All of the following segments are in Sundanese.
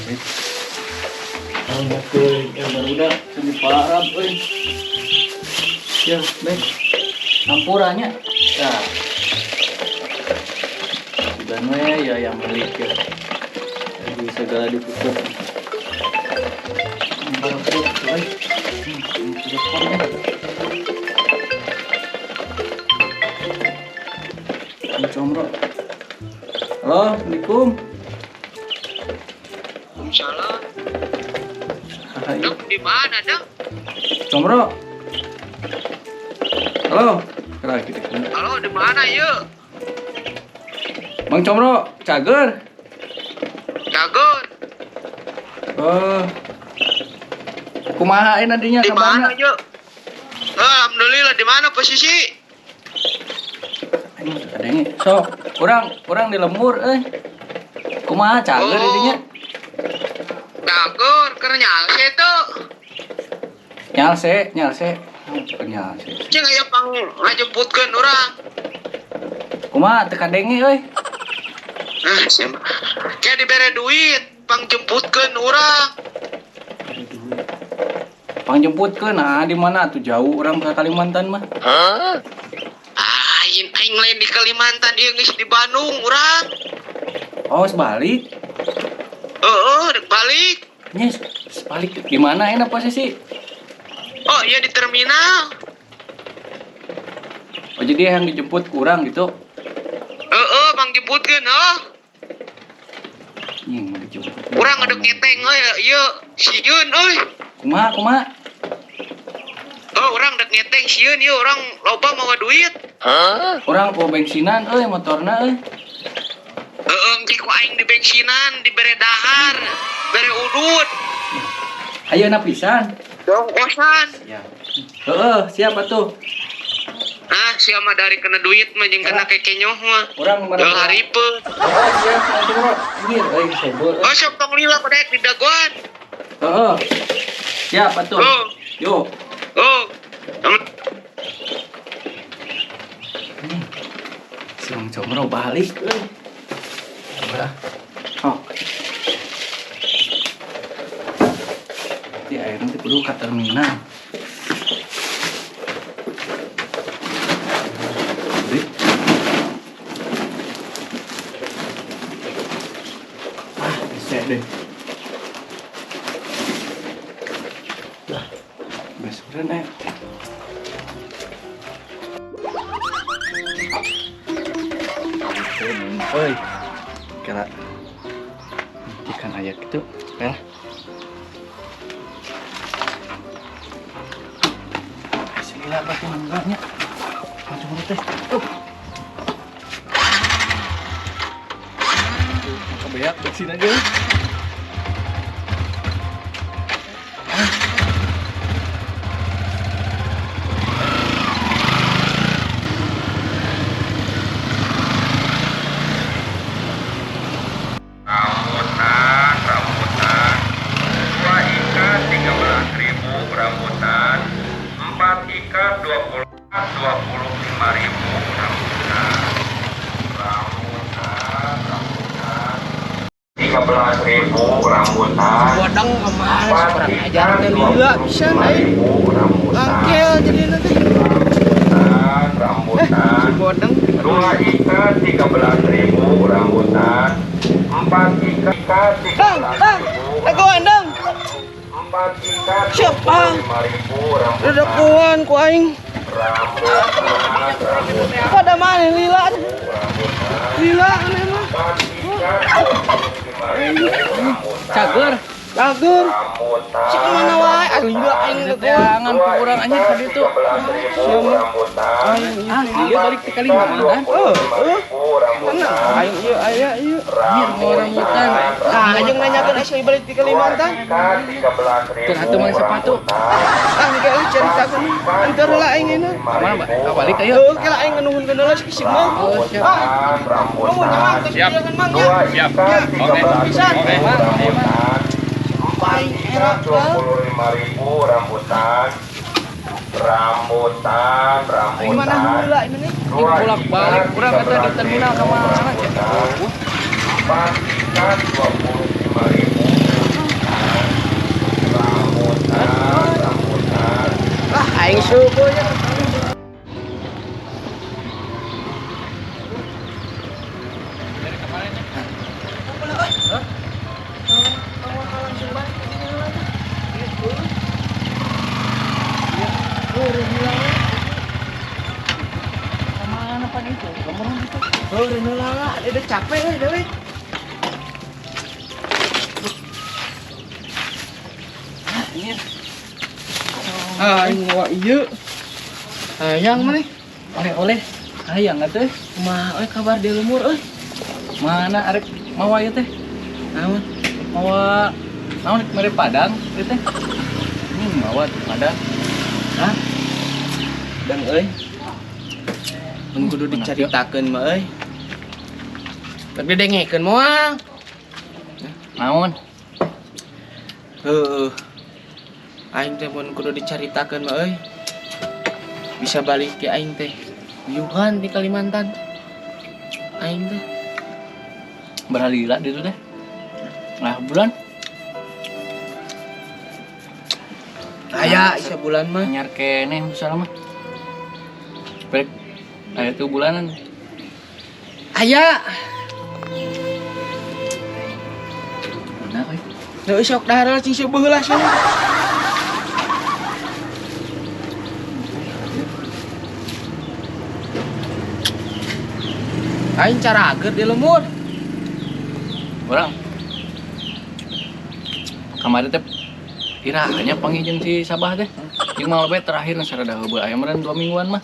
Oh, yang barudak seni parab euy. Ya, baik. Hampura nya. Ya. Sugan we ya yang milik ya. Jadi segala ditutup. Parab euy. Telepon eh. Comro. Halo, Assalamualaikum. Waalaikumsalam. Hai. Dok, di mana, Dok? Comro. Halo. Kira gitu. Halo, di mana, yuk? Bang Comro, cager. Cager. Oh. Kumaha ini nantinya Di mana, kabarna? yuk? Alhamdulillah, di mana posisi? Anjing, ada ini. Sok, urang di lembur euy. Kumaha cager Oh. didinya? Cager, keur nyalse tuh. Nyalse, nyalse. Oh, nyalse. Cing aya pang ngajemputkeun urang. Kumaha teu kadenge euy? Ah, siapa? Kayak dibere duit, pang jemputkeun urang. Ada duit. Pangjemputkeun, nah di mana tuh jauh urang ke Kalimantan mah. Aing aing lain di Kalimantan, ieu geus di Bandung urang. Oh, sebalik. Heeh, rek balik. Nya, sebalik di mana enak posisi? Oh, iya di terminal. Oh, jadi yang dijemput kurang gitu. Heeh, pang jemputkeun, oh. Nying, mau dijemput. Urang ada ngeteng euy, ieu sieun euy. Kumaha, kumaha? Oh, urang dek ngeteng sieun ieu urang loba mawa duit. Urang po bensinan euy motorna euy. Heeh, engke ku aing di bensinan, dibere dahar, bere udut, Ayeuna pisan. dong kosan. Ya. Heeh, siap atuh. Ah, siapa dari kena duit mah jeung kena kekenyoh mah. Urang Jual haripeut. Heeh, siap nanti bro. Anjir, euy sebel. Oh, sok tong lila pada di dagoan. Heeh. Siap atuh. Oh, Yuk. oh. Si Bang Comro balik euy. Udah. Oh. Di air nanti kudu ke terminal. Duit. Ah, bisa deh. Lah, besuran eh. Oi, kira ikan ayak itu, ya. Bismillah, pasti enggaknya. Langsung teh. Tuh. Kebeak bensin aja. Rambutan, rambutan, 2 ikat 13.000 rambutan, 4 ikat 25.000 rambutan, rambutan, rambutan, 13.000 rambutan, Bodong kemana empat kurang ajar ikat teh dua lila puluh pisan lima euy. ribu rambutan, Angkel jadi nanti. rambutan, Si rambutan, bodong. 2 ikat 13.000 rambutan, 4 ikat tiga Dang, belas dang. ribu Dagoan dang. 4 ikat Siapa? 25.000 rambutan, Redakuan ku aing. rambutan, rambutan, Pada mana lila? rambutan, Lila aneh mah. 4 ikat 25.000 rambutan, Cager. Cager. rambutan, Si kemana wae? Ah lila aing dagoan. Jangan ku urang anjir ka ditu. 13.000 rambutan, Ah, iya balik ke Kalimantan. Oh, oh. rambutan, Tenang, aing ieu aya ieu. Anjir, mau rambutan. Nah, jeung nanyakeun asli balik di Kalimantan. 13.000 Tur atuh meuli sepatu. Ah, engke euy caritakeun. Antar heula aing ini. Kemana, Mbak? Ah, balik ayo. Heuh, kela aing nuhunkeun heula si Mang. Oh, siap. Ah, nuhun nya Mang, tos Siap. piangan Mang nya. Siap. Ya, Oke. pisan. Oke. Rambutan. Aing era 25.000 rambutan. Rambutan, Aing mana rambutan. heula ini nih? Ini bolak-balik urang kata di terminal ka mana? 4 ikat 25.000. Pokoknya. Mana pan itu? Kamu orang itu. Oh, Reno lah, udah capek euy, deui. Ini Ah, aing mawa ieu. Hayang maneh. oleh-oleh. Hayang atuh. Kumaha euy kabar di lemur euy? Mana arek mawa ieu teh? Naon? Mawa naon mere Padang ieu teh? Ini mawa tuh Padang. Hah? Dang euy. Mun kudu dicaritakeun mah euy. Tapi dengekeun moal. Naon? Heueuh. Aing teh mun kudu dicaritakeun mah euy. Bisa balik ke aing teh. Yuhan di Kalimantan. Aing teh. Beralila di itu teh. Nah, bulan Aya sabulan mah. anyar keneh misalnya mah. Brek aya tuh bulanan. Aya. Nah, euy. Heueuh sok dahar cing seubeul lah sia. Aing carageut di lemur. Urang. Kamari teh irahanya panggil jeung si Sabah teh. Jeung Mang Lebet terakhir nu sarada heubeul aya meureun 2 mingguan mah.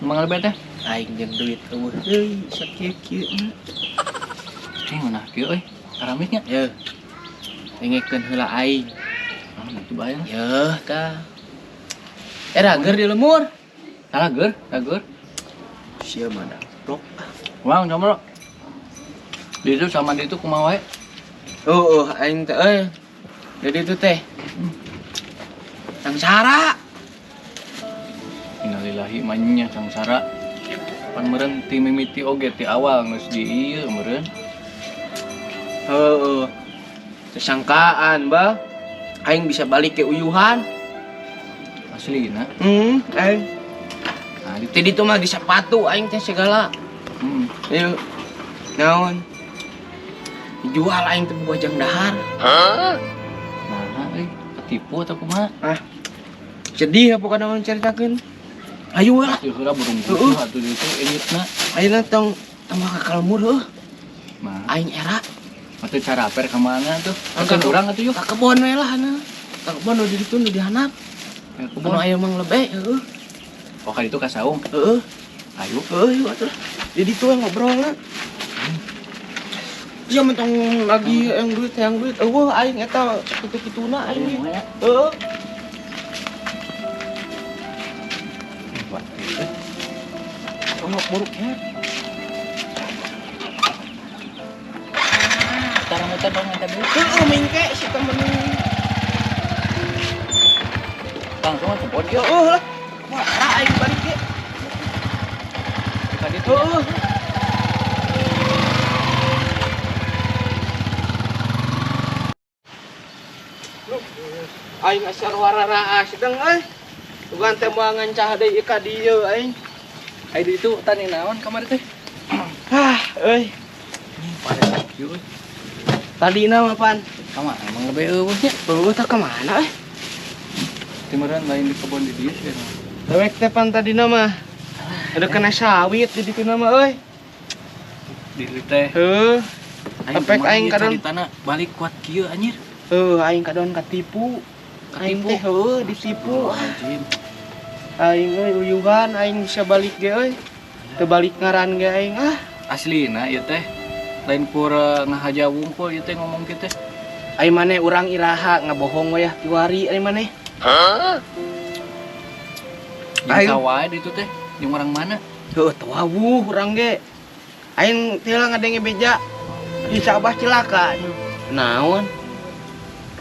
Mang Lebet teh. Aing jeung duit eueuh deui sakieu-kieu mah. Cing nah kieu euy. Karamiknya. Yeuh. Dengekeun heula aing. Ah, itu bae lah. Yeuh tah. Rager di lemur. Salah geur, rager. Sia mah da. Blok. Wah, combro. Di itu sama di itu kumaha wae? Oh, aing teh euy. Jadi itu teh. Sangsara. Innalillahi manya sangsara. Pan meureun ti mimiti oge ti awal geus di ieu meureun. Heeh. Tersangkaan, bah. Aing bisa balik ke uyuhan. Aslina. Aing. Nah, di Tadi itu mah di sepatu aing teh segala. Yuk. Naon? Dijual aing teh buah jang dahar. Nah, euy, ketipu atau kumaha? Ah. Sedih apa kadang caritakeun. Ayo lah. Ieu heula burung butuh atuh di itu enyutna. Ayeuna tong tambah ka kalmur heuh. Nah, Aing era. atuh cara per ka mana tuh? Angkat Angkat urang atuh yuk. Ka kebon we lah na. Ka kebon nu di ditu nu di handap. Ka Anu kebon. aya Mang Lebe heueuh. Oh, ka ditu ka saung. Heueuh. Ayo. Heueuh yuk atuh. Di ditu we ngobrolna. Iya mentong lagi yang duit eueuh aing eta kitu-kituna aing. Heueuh. Wah, itu. Tongok buruk ya. Tara muter dong minta duit. Heueuh mingke si temen. Langsung ke kebon yuk. Heueuh lah. Wah, era aing balik ge. Ka ditu. Heueuh. Aing asar wararaas deng euy. Tugan teh moal ngancah deui ka dieu aing. Ayo di itu tani naon kamari teh? Hah, euy. Pare kieu euy. Tadina mah pan. Kama emang lebih eueuh nya. Eueuh tah ka mana euy? Timuran lain di kebon di dieu sih. Dewek teh pan tadina mah. Ada kena sawit di ditu mah euy. Di dieu teh. Heuh. Efek aing kadon kadon. tanah balik kuat kieu anjir. Heuh, aing kadon katipu. Aing Katipu. teh heueuh ditipu. Anjir. Aing euy uyuhan aing bisa balik ge euy. Teu balik ngaran ge aing ah. Aslina ieu teh lain pura ngahaja wungkul ieu teh ngomong kieu teh. Aing maneh urang iraha ngabohong we yah kiwari aing maneh. Jeung Aing- sawae di itu teh jeung orang mana? Heuh teu wawuh urang ge. Aing teh lah ngadenge beja di Sabah cilaka. Naon?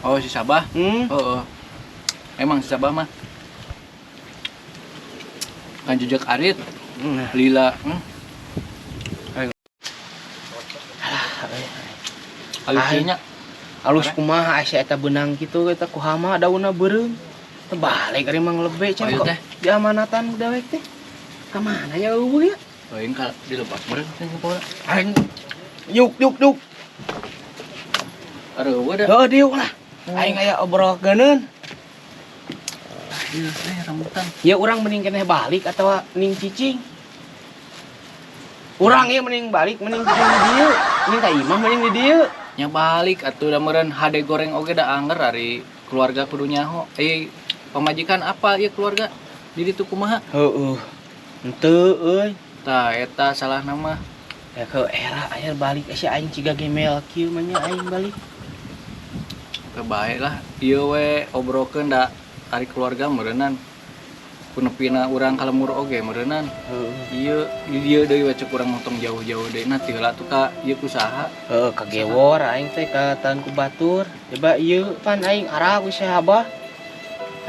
Oh si Sabah. Heeh. Emang si Sabah mah. Kan jejak arit, Nah. lila. Ayo. Alusnya Alus kumaha asa eta beunang kitu eta ku hama daunna beureum. Teu balik ari Mang Lebe cenah Ayo kok. teh. Diamanatan dewek teh. Ka mana ya eueuh ya? Aing ka dilepas meureun teh pola. Aing yuk yuk yuk. Aduh, da. Heuh diuk lah. Aing aya obrolkeun. Ieu teh rambutan. Ya urang mending keneh balik atau mending cicing. Urang ieu mending balik, mending cicing di dieu. Mending ka imah mending di dieu. Nya balik atuh da meureun hade goreng oge da anger ari keluarga kudu nyaho. Eh, pamajikan apa ieu keluarga? Di ditu kumaha? Heueuh. Henteu euy. Tah eta salah nama. Ya ke era aya balik si aing ciga gemel kieu mah nya aing balik. Kebaik lah ieu we obrolkeun da ari keluarga meureunan. Kunepina urang ka lembur oge meureunan. Heeh. Ieu di dieu deui we cek urang motong jauh-jauh deui na ti heula tuh ka ieu ku saha? Heeh, kagewor aing teh ka tahan ku batur. Coba ieu pan aing arah ku sahabah.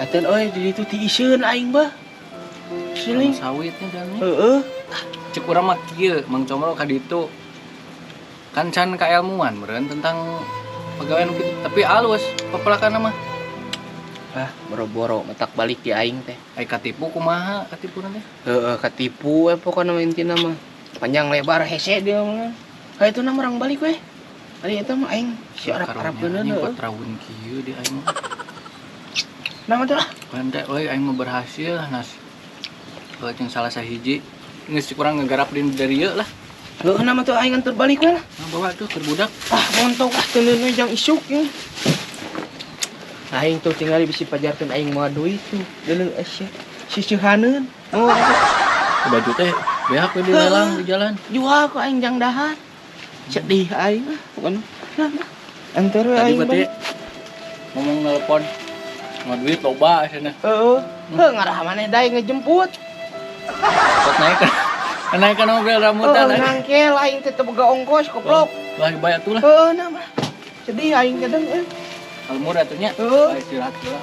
Ateun euy di ditu tiiseun aing bah. Siling. Sawitnya dan Heeh. Cek urang mah kieu Mang Comro ka ditu. Kan can kaelmuan meureun tentang pegawai nu kitu, tapi alus pepelakan mah. Ah, boro-boro matak balik di aing teh. Ai katipu kumaha katipu teh? Heeh, katipu we pokona mah intina mah. Panjang lebar hese dia mah. Ka itu nama orang balik we. Ari eta mah aing si Arab-Arab Karunya bener anjing heueuh. patrawun kieu di aing mah. Nama teh lah. Kan teh euy aing mah berhasil nas. Heuh jeung salah sahiji geus kurang ngegarap di dari ieu lah. Heueuh nama tuh aing antur balik we lah. Nah, bawa tuh keur budak. Ah, montok ah teuneun we jang isuk ya. Aing tuh tinggal bisi pajarkeun aing moal duit tuh. Deuleu sia. Siseuhaneun. Oh, Baju teh beak we dilelang di jalan. Jual ku aing jang dahar. Sedih aing ah pokona. Nah, nah. Antur we Tadi aing berarti balik. ngomong nelpon mau duit loba cenah. Heeh. Heuh ngarah maneh daek ngejemput. Pot naik kan. Naik kan mobil rambutan. Heeh, nangkel aing teh teu boga ongkos koplok. Lah dibayar tuh lah. Heeh, nah mah. Sedih aing kadang euy. Almur atuh nya. Heeh. Istirahat heula.